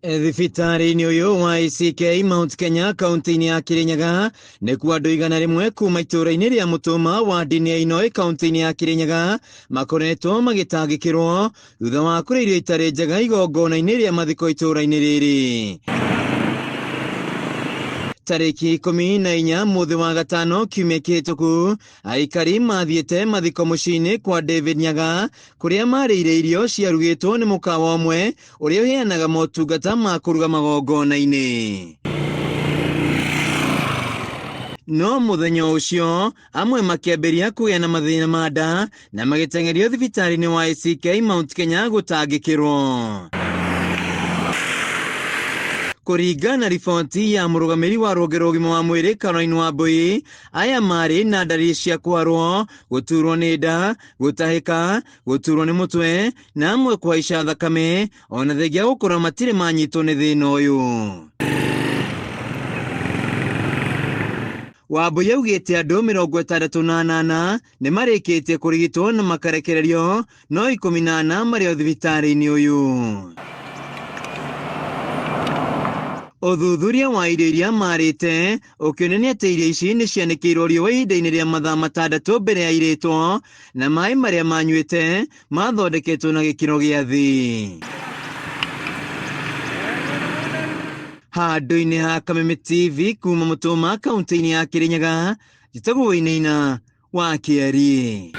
Thibitarĩ-inĩ ũyũ wa ACK Mount Kenya kaunti-inĩ ya Kirinyaga nĩkuo andũ 100 kuma itũũra-inĩ rĩa Mũtũma ward-inĩ ya Inoi kaunti-inĩ ya Kirinyaga makoretwo magĩtangĩkĩrwo thutha wa kũrĩa irio itarĩ njega igongona-inĩ rĩa mathiko itũũra-inĩ rĩrĩ. Tarĩki 14 mũthĩ wa gatano kiumia kĩhĩtũku, aikari mathiĩte mathiko mũciĩ-inĩ kwa David Nyaga kũrĩa marĩire irio ciarugĩtwo nĩ mũkawa ũmwe ũrĩa ũheanaga motungata ma kũruga magongona-inĩ. No mũthenya ũcio amwe makĩambĩrĩria kũgĩa na mathĩna ma nda na magĩteng'erio thibitarĩ-inĩ wa ACK Mount Kenya gũtangĩkĩrwo. Kũringana na riboti ya mũrũgamĩrĩri wa rũhonge rwa ũgima wa mwĩrĩ Caroline Wambui, aya marĩ na ndariri cia kũharwo, gũturwo nĩ nda, gũtahĩka, gũturwo nĩ mũtwe na amwe kũhaica thakame ona thengia gũkorwo matirĩ manyitwo nĩ thĩna ũyũ. Wambui augĩte andũ 68 nĩ marĩkĩtie kũrigitwo na makarekererio no 14 marĩ o thibitarĩ-inĩ ũyũ. Ũthuthuria wa irio iria marĩte ũkĩonania atĩ irio ici nĩ cianĩkĩirwo riũa ihinda-inĩ rĩa mathaa 6 mbere ya irĩtwo na maĩ marĩa manyuĩte mathondeketwo na gĩkĩro gĩa thĩ. Handũ-inĩ ha Kameme TV kuma Mũtũma kaunti-inĩ ya Kĩrĩnyaga, njĩtagwo Wainaina wa Kĩari.